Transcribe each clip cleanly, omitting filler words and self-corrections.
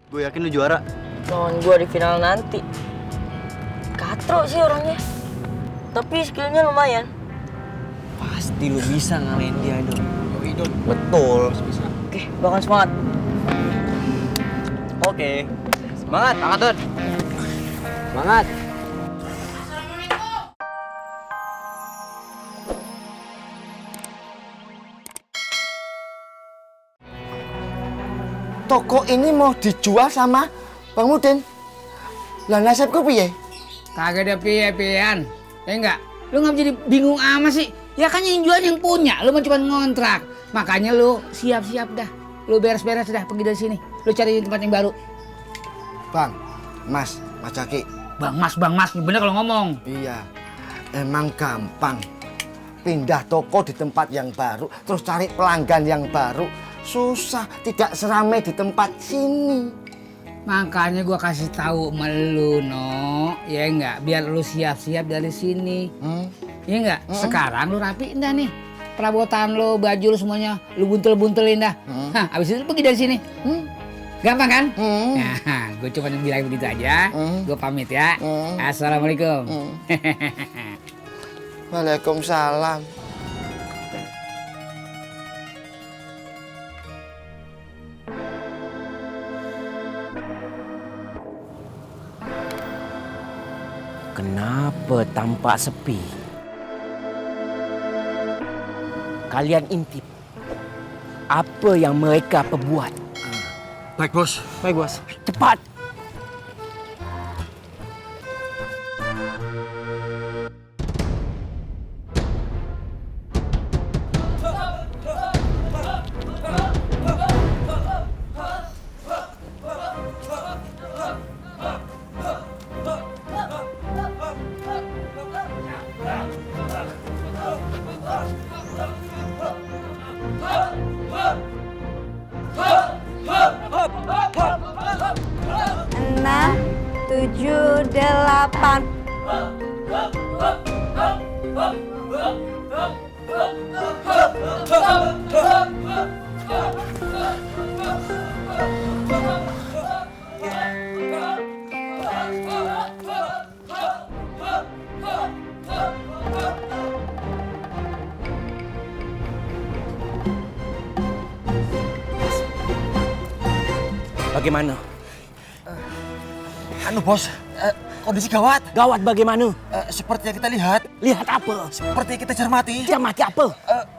Gue yakin lu juara. Lawan gua di final nanti. Katro sih orangnya. Tapi skillnya lumayan. Pasti lu bisa ngalahin dia, Don. Betul. Oke, bakal semangat. Oke. Semangat, angkat Don. Semangat. Toko ini mau dijual sama Bang Mudin. Lah nasibku piye? Kagak ada piye-piyean. Ya enggak? Lu ngapa jadi bingung amat sih? Ya kan yang jual yang punya, lu mah cuma ngontrak. Makanya lu siap-siap dah. Lu beres-beres dah pergi dari sini. Lu cari tempat yang baru. Bang, Mas Jaki. Bang Mas, bener kalau ngomong. Iya, emang gampang. Pindah toko di tempat yang baru, terus cari pelanggan yang baru. Susah, tidak seramai di tempat sini. Makanya gua kasih tahu sama lu, No. Ya enggak, biar lu siap-siap dari sini. Ya enggak? Sekarang lu rapiin dah nih. Perabotan lu, baju lu semuanya lu buntel-buntelin dah. Hah, abis itu lu pergi dari sini. Gampang kan? Nah, gue cuma bilang begitu aja. Gue pamit ya. Assalamualaikum. Waalaikumsalam. Kenapa tampak sepi? Kalian intip. Apa yang mereka perbuat? Baik, Bos. Baik, Bos. Cepat! Enam, tujuh, delapan. Bagaimana? Anu bos, kondisi gawat. Gawat bagaimana? Seperti yang kita lihat, Lihat apa? seperti yang kita cermati. Cermati apa?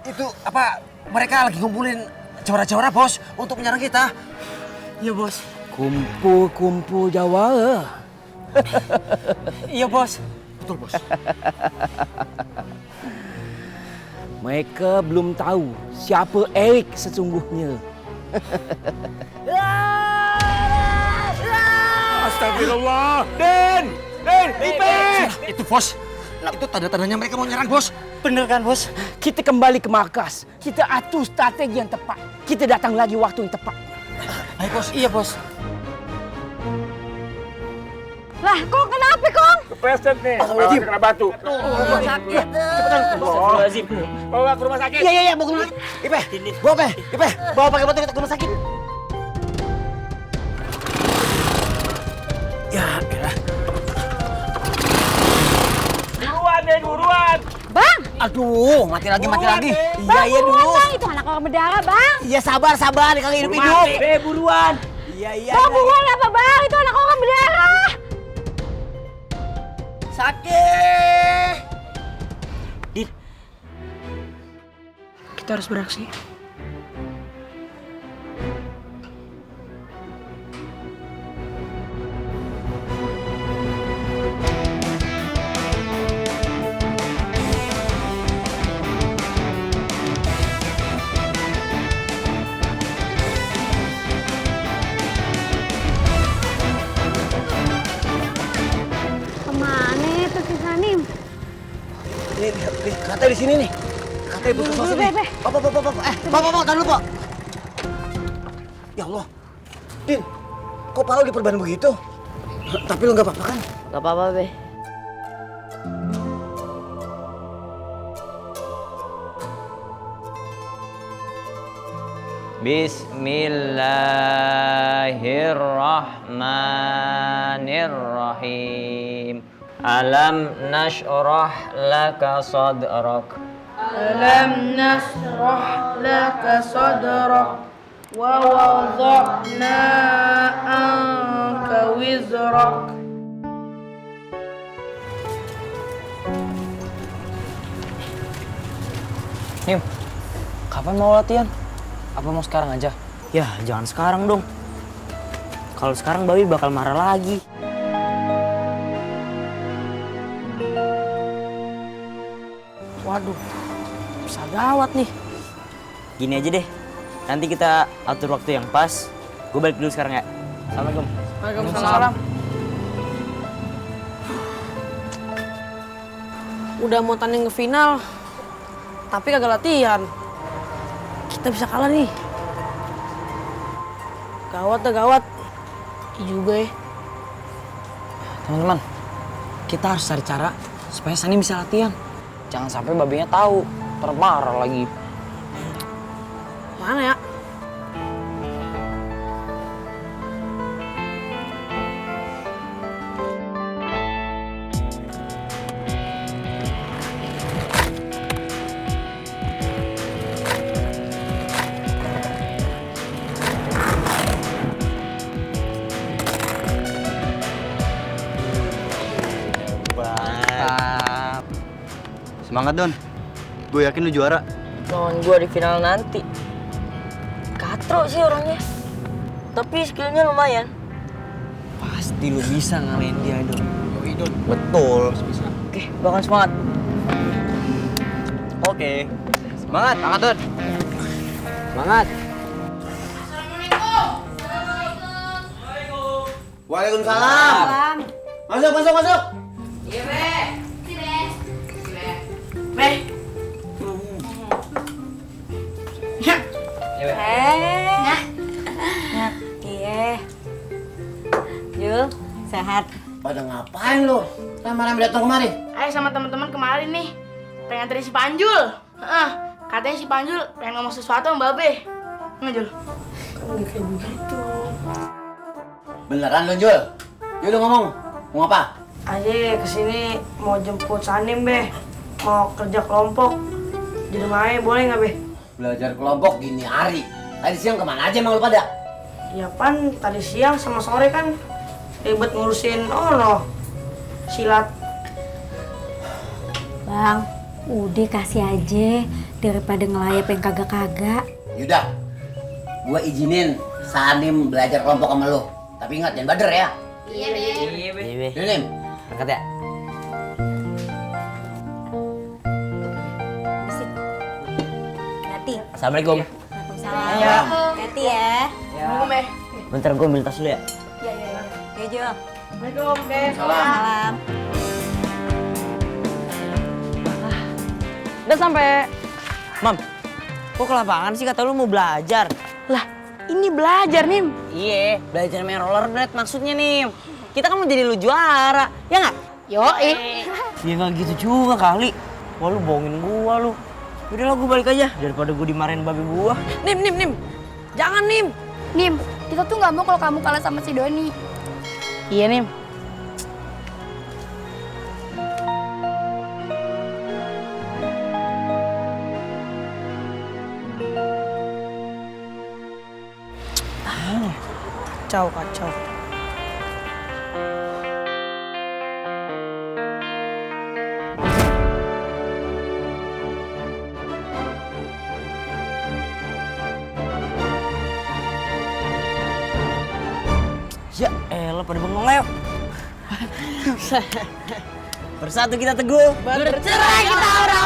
Itu apa? Mereka lagi ngumpulin jawara-jawara bos untuk menyerang kita. Iya, Bos. Kumpul-kumpul jawara. Iya, Bos. Betul bos. Mereka belum tahu siapa Erik sesungguhnya. Astagfirullah. Den, Ipe. Itu bos. Itu tanda-tandanya mereka mau nyerang bos. Bener kan, Bos? Kita kembali ke markas. Kita atur strategi yang tepat. Kita datang lagi waktu yang tepat. Baik bos. Iya, Bos. Lah, Kong kenapa, Kong? Kepleset nih, Astagfirullahaladzim. kena batu. Sakit. Astagfirullahaladzim. Bawa ke rumah sakit. Iya, bawa ke rumah. Ipe, bawa Ipe. Ipe, bawa pakai motor kita ke rumah sakit. Ya, elah. Buruan deh, buruan. Bang, Aduh, mati lagi. bang, Iya buruan, dulu. Bang, itu anak orang berdarah, Bang. Iya sabar, kali hidup-hidup. Buruan. Bang, buruan apa, Bang? Itu anak orang berdarah. Sakit. Kita harus beraksi. Kemana itu si Sanim? Nih, katanya di sini nih. Katanya butuh Dulu, sosok Be, nih. Be. Pak, tahan dulu, Pak. Ya Allah. Din, kok Pak lu diperban begitu? Tapi lu nggak apa-apa kan? Gak apa-apa, Be. Bismillahirrahmanirrahim. Alam nashrah laka sadrak. ألم نشرح لك صدرك ووضعنا عنك وزرك. Nim, kapan mau latihan? Apa mau sekarang aja? Ya, jangan sekarang dong. Kalau sekarang Babi bakal marah lagi. Waduh, bisa gawat nih. Gini aja deh, nanti kita atur waktu yang pas. Gue balik dulu sekarang ya. Assalamualaikum. Waalaikumsalam. Udah mau tanding ke final, tapi kagak latihan. Kita bisa kalah nih. Gawat dah gawat. Iya juga ya. Teman-teman, kita harus cari cara supaya Sani bisa latihan. Jangan sampai babinya tahu, termarah lagi. Mana ya? Semangat Don, gue yakin lu juara. Lawan gua di final nanti. Katro sih orangnya, tapi skillnya lumayan. Pasti lu bisa ngalahin dia, Don. Betul. Oke, bakal semangat. Oke. Semangat, semangat Don. Semangat. Waalaikumsalam. Masuk, masuk, masuk. Iya. Jul, sehat. Pada ngapain lu? Lama-lama datang kemari. Ayo sama teman-teman kemarin nih, pengen nganterin si Panjul. Katanya si Panjul pengen ngomong sesuatu sama Babe. Ngejul. Beneran lu, Jul? Jul lu ngomong. Mau apa? Aja kesini mau jemput Sanim, Be. Mau kerja kelompok. Di rumahnya boleh nggak, Be? Belajar kelompok gini hari. Tadi siang kemana aja emang lu pada? Ya pan, tadi siang sama sore kan ribet ngurusin silat. Bang, udah kasih aja daripada ngelayap yang kagak-kagak. Yaudah, gua izinin Sanim belajar kelompok sama lu. Tapi ingat, jangan bader ya. Iya, Be. Yaudah, Nim. Angkat ya. Hati. Assalamualaikum. Waalaikumsalam. Hati ya. Assalamualaikum, Be. Bentar gue ambil tas dulu ya. Oke, Jul. Assalamualaikum, Be. Salam. Udah sampai. Mam, kok ke lapangan sih kata lu mau belajar? Lah, ini belajar, Nim. Iya, belajar main rollerblade maksudnya nih. Kita kan mau jadi lu juara, ya nggak? Yoi. Ya nggak gitu juga kali. Wah lu bohongin gua lu. Udah lah gua balik aja daripada gua dimarahin babi gua. Nim. Jangan, Nim. Nim, kita tuh nggak mau kalau kamu kalah sama si Doni. Iya, Nim. Kacau. Ya elah pada bengong ayo. Bersatu kita teguh. Bercerai kita orang